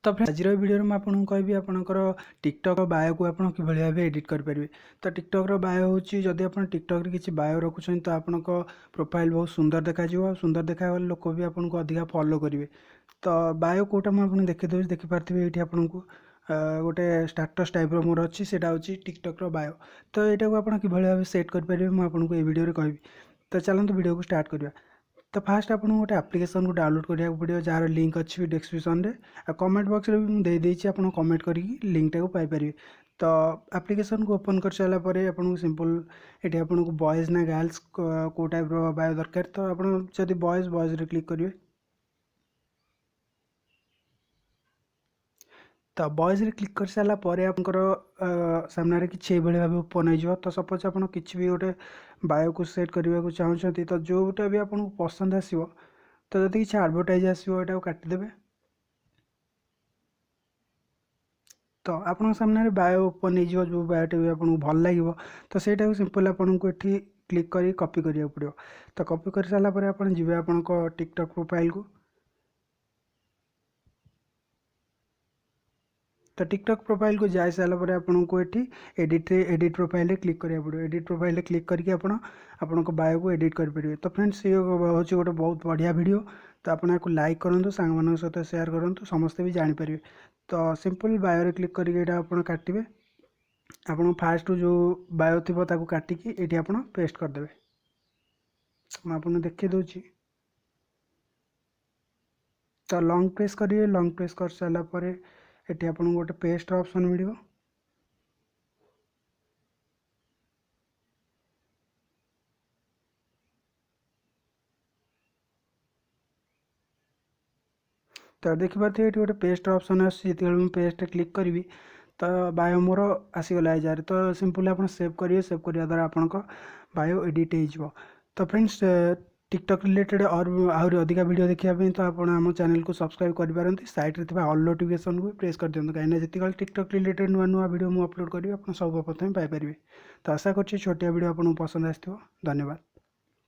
ତ ଫ୍ରେଣ୍ଡ, ଆଜିର ଏ ଭିଡ଼ିଓରେ ମୁଁ ଆପଣଙ୍କୁ କହିବି ଆପଣଙ୍କର ଟିକଟକ୍ ବାୟୋକୁ ଆପଣ କିଭଳି ଭାବେ ଏଡ଼ିଟ୍ କରିପାରିବେ। ତ ଟିକଟକ୍ର ବାୟୋ ହେଉଛି, ଯଦି ଆପଣ ଟିକଟକ୍ରେ କିଛି ବାୟୋ ରଖୁଛନ୍ତି ତ ଆପଣଙ୍କ ପ୍ରୋଫାଇଲ୍ ବହୁତ ସୁନ୍ଦର ଦେଖାଯିବ, ଆଉ ସୁନ୍ଦର ଦେଖାଗଲେ ଲୋକ ବି ଆପଣଙ୍କୁ ଅଧିକା ଫଲୋ କରିବେ। ତ ବାୟୋ କେଉଁଟା ମୁଁ ଆପଣଙ୍କୁ ଦେଖାଇ ଦେଉଛି। ଦେଖିପାରୁଥିବେ ଏଇଠି ଆପଣଙ୍କୁ ଗୋଟେ ଷ୍ଟାଟସ୍ ଟାଇପ୍ର ମୋର ଅଛି, ସେଇଟା ହେଉଛି ଟିକଟକ୍ର ବାୟୋ। ତ ଏଇଟାକୁ ଆପଣ କିଭଳି ଭାବେ ସେଟ୍ କରିପାରିବେ ମୁଁ ଆପଣଙ୍କୁ ଏଇ ଭିଡ଼ିଓରେ କହିବି। ତ ଚାଲନ୍ତୁ ଭିଡ଼ିଓକୁ ଷ୍ଟାର୍ଟ କରିବା। ତ ଫାଷ୍ଟ ଆପଣଙ୍କୁ ଗୋଟେ ଆପ୍ଲିକେସନକୁ ଡାଉନଲୋଡ଼ କରିବାକୁ ପଡ଼ିବ, ଯାହାର ଲିଙ୍କ୍ ଅଛି ଡିସ୍କ୍ରିପସନ୍ରେ ଆଉ କମେଣ୍ଟ ବକ୍ସରେ ବି ମୁଁ ଦେଇଦେଇଛି, ଆପଣ କମେଣ୍ଟ କରିକି ଲିଙ୍କ୍ଟାକୁ ପାଇପାରିବେ। ତ ଆପ୍ଲିକେସନକୁ ଓପନ୍ କରିସାରିଲା ପରେ ଆପଣଙ୍କୁ ସିମ୍ପଲ୍ ଏଠି ଆପଣଙ୍କୁ ବଏଜ୍ ନା ଗାର୍ଲସ କେଉଁ ଟାଇପ୍ର ବାୟୋ ଦରକାର। ତ ଆପଣ ଯଦି ବଏଜ୍, ବଏଜ୍ରେ କ୍ଲିକ୍ କରିବେ। ତ ବଏଜ୍ରେ କ୍ଲିକ୍ କରିସାରିଲା ପରେ ଆପଣଙ୍କର ସାମ୍ନାରେ କିଛି ଏଇଭଳି ଭାବେ ଓପନ୍ ହେଇଯିବ। ତ ସପୋଜ୍ ଆପଣ କିଛି ବି ଗୋଟେ ବାୟୋକୁ ସେଟ୍ କରିବାକୁ ଚାହୁଁଛନ୍ତି, ତ ଯେଉଁଟା ବି ଆପଣଙ୍କୁ ପସନ୍ଦ ଆସିବ, ତ ଯଦି କିଛି ଆଡ଼ଭର୍ଟାଇଜ୍ ଆସିବ ଏଇଟାକୁ କାଟିଦେବେ। ତ ଆପଣଙ୍କ ସାମ୍ନାରେ ବାୟୋ ଓପନ୍ ହେଇଯିବ, ଯେଉଁ ବାୟୋଟା ବି ଆପଣଙ୍କୁ ଭଲ ଲାଗିବ ତ ସେଇଟାକୁ ସିମ୍ପଲ୍ ଆପଣଙ୍କୁ ଏଠି କ୍ଲିକ୍ କରି କପି କରିବାକୁ ପଡ଼ିବ। ତ କପି କରିସାରିଲା ପରେ ଆପଣ ଯିବେ ଆପଣଙ୍କ ଟିକଟକ୍ ପ୍ରୋଫାଇଲ୍କୁ। ତ ଟିକଟକ୍ ପ୍ରୋଫାଇଲ୍କୁ ଯାଇସାରିଲା ପରେ ଆପଣଙ୍କୁ ଏଠି ଏଡ଼ିଟ୍ରେ, ଏଡ଼ିଟ୍ ପ୍ରୋଫାଇଲ୍ରେ କ୍ଲିକ୍ କରିବାକୁ ପଡ଼ିବ। ଏଡ଼ିଟ୍ ପ୍ରୋଫାଇଲ୍ରେ କ୍ଲିକ୍ କରିକି ଆପଣ ଆପଣଙ୍କ ବାୟୋକୁ ଏଡ଼ିଟ୍ କରିପାରିବେ। ତ ଫ୍ରେଣ୍ଡସ୍, ଇଏ ହେଉଛି ଗୋଟେ ବହୁତ ବଢ଼ିଆ ଭିଡ଼ିଓ। ତ ଆପଣ ଏହାକୁ ଲାଇକ୍ କରନ୍ତୁ, ସାଙ୍ଗମାନଙ୍କ ସହିତ ସେୟାର କରନ୍ତୁ, ସମସ୍ତେ ବି ଜାଣିପାରିବେ। ତ ସିମ୍ପଲ୍ ବାୟୋରେ କ୍ଲିକ୍ କରିକି ଏଇଟା ଆପଣ କାଟିବେ। ଆପଣ ଫାଷ୍ଟରୁ ଯେଉଁ ବାୟୋ ଥିବ ତାକୁ କାଟିକି ଏଇଠି ଆପଣ ପେଷ୍ଟ କରିଦେବେ। ମୁଁ ଆପଣଙ୍କୁ ଦେଖାଇ ଦେଉଛି। ତ ଲଙ୍ଗ୍ ପ୍ରେସ୍ କରିବେ। ଲଙ୍ଗ୍ ପ୍ରେସ୍ କରିସାରିଲା ପରେ ଏଠି ଆପଣଙ୍କୁ ଗୋଟେ ପେଷ୍ଟର ଅପସନ୍ ମିଳିବ। ତ ଦେଖିପାରୁଥିବେ ଏଠି ଗୋଟେ ପେଷ୍ଟର ଅପସନ୍ ଆସୁଛି। ଯେତେବେଳେ ମୁଁ ପେଷ୍ଟରେ କ୍ଲିକ୍ କରିବି ତ ବାୟୋ ମୋର ଆସିଗଲା ଏ ଜାଗାରେ। ତ ସିମ୍ପଲ୍ ଆପଣ ସେଭ୍ କରିବେ। ସେଭ୍ କରିବା ଦ୍ୱାରା ଆପଣଙ୍କ ବାୟୋ ଏଡ଼ିଟ୍ ହେଇଯିବ। ତ ଫ୍ରେଣ୍ଡସ୍, ଟିକଟକ୍ ରିଲେଟେଡ଼୍ ଆହୁରି ଅଧିକା ଭିଡ଼ିଓ ଦେଖିବା ପାଇଁ ତ ଆପଣ ଆମ ଚ୍ୟାନେଲକୁ ସବସ୍କ୍ରାଇବ୍ କରିପାରନ୍ତି। ସାଇଡ଼୍ରେ ଥିବା ଅଲ୍ ନୋଟିଫିକେସନ୍କୁ ବି ପ୍ରେସ୍ କରିଦିଅନ୍ତୁ, କାହିଁକିନା ଯେତିକିବେଳେ ଟିକଟକ୍ ରିଲେଟେଡ଼୍ ନୂଆ ନୂଆ ଭିଡ଼ିଓ ମୁଁ ଅପଲୋଡ଼ କରିବି ଆପଣ ସବୁ ପ୍ରଥମେ ପାଇପାରିବେ। ତ ଆଶା କରୁଛି ଛୋଟିଆ ଭିଡ଼ିଓ ଆପଣଙ୍କୁ ପସନ୍ଦ ଆସିଥିବ। ଧନ୍ୟବାଦ।